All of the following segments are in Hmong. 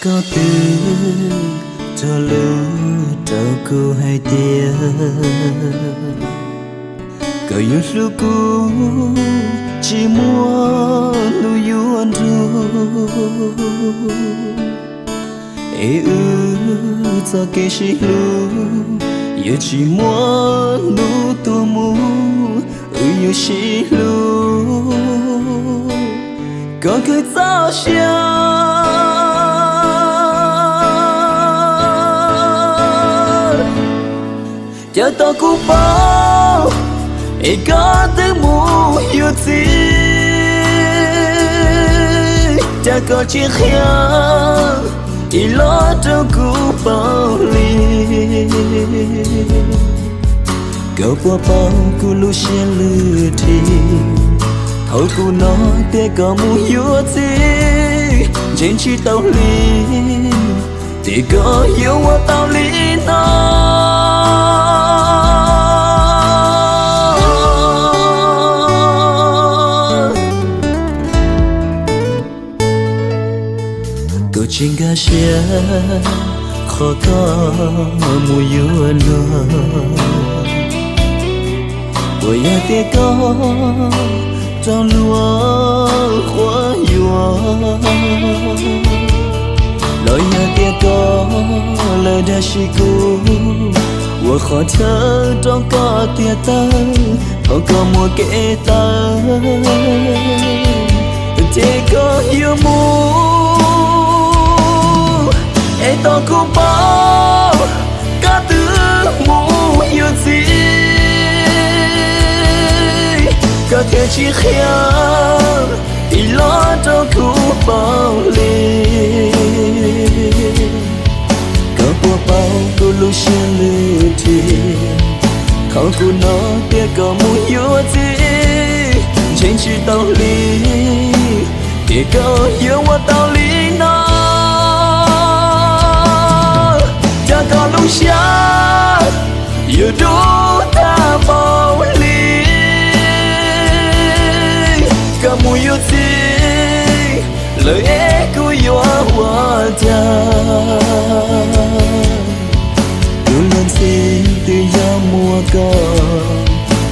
Koj twb tso lus rau kuv hais tias koj yuav hlub kuv, tsis muaj hnub yuav nrug. Es wb txoj kev sib hlub yuav tsis muaj hnub tuag mus, wb yuav sib hlub kom kawg txoj sia. Cas tau kuv paub es koj twb mus yuav txiv, cas koj tsis qhia ib los rau kuv paub li. Koj puas paub kuv lub siab lwj dhi thaum kuv hnov tias koj mus yuav txiv, ntseeg tsis tau li, tias koj yuav ua tau li no. Koj tsis nkag siab qhov koj mus yuav luag, puas yog tias koj raug luag quab yuam, los yog tias koj lawv dag sim kuv ua qhov chaw rau koj tiag tawg, thaum koj muaj kev tawv ces koj yuav mus. Es tau kuv paub koj twb mus yuav txiv, koj thiaj tsis qhia ib los rau kuv paub li. Koj puas paub kuv lub siab lwj dhi thaum kuv hnov tias koj mus yuav txiv, ntseeg tsis tau li, tias koj yuav ua tau li no. Cas koj lub siab yuav dub tag npaum li, koj mus yuav txiv lawm es kuv yuav ua cas. Kuv luag ntxhi twb yog muaj koj,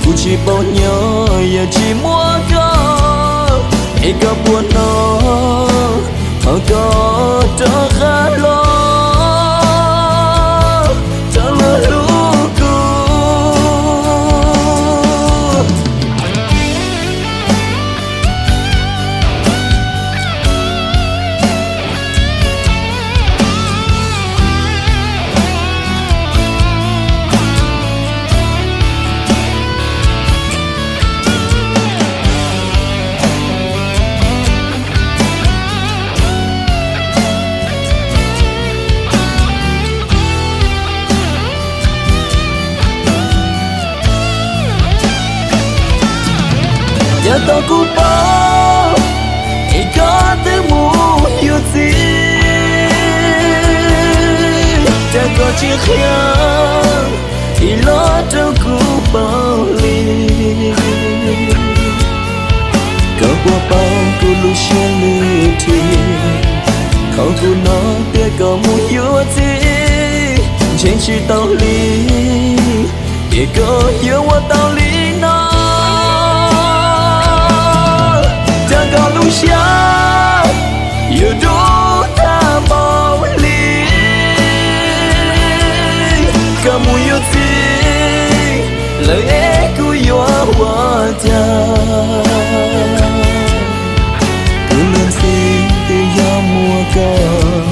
kuv tsis paub nyob yog tsis muaj koj. Es koj puas hnov thaum koj rov qab los, rov los hlub kuv? Yog tau kuv paub es koj twb mus yuav txiv, cas koj tsis qhia ib los rau kuv paub li. Koj puas paub kuv lub siab lwj dhi thaum kuv hnov tias koj mus yuav txiv, ntseeg tsis tau li, tias koj yuav ua tau li no. Cas koj lub siab yuav dub tag npaum li, koj mus yuav txiv lawm es kuv yuav ua cas. Kuv luag ntxhi twb yog muaj koj,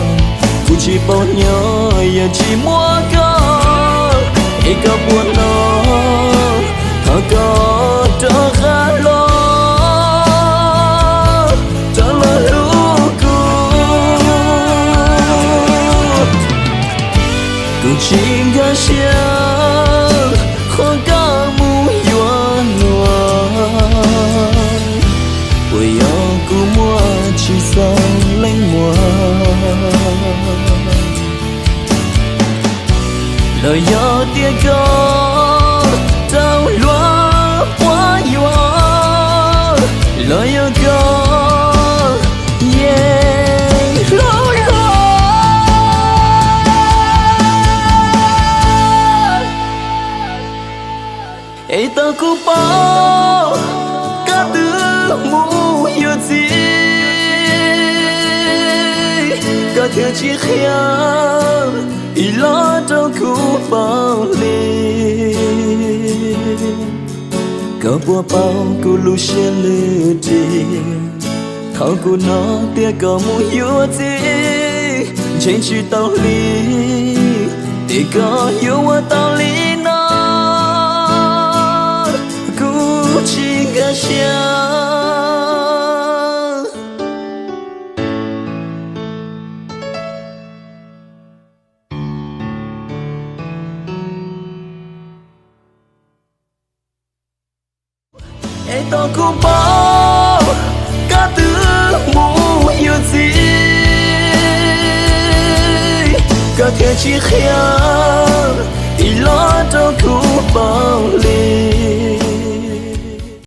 kuv tsis paub nyob yog tsis muaj koj. Es koj puas hnov thaum koj rov qab los, rov los hlub kuv? Kuv tsis nkag siab qhov koj Los yog tias koj rau luag quab yuam, los yog koj yeej hlob hlob. Es tau kuv paub koj twb mus yuav txiv, koj thiaj tsis qhia ib los rau kuv paub li. Koj puas paub kuv lub siab lwj ris thaum kuv hnov tias koj mus yuav txiv, ntseeg tsis tau li, es koj yuav ua tau li no, kuv tsis nkag siab. Es tau kuv paub koj twb mus yuav txiv, koj thiaj tsis qhia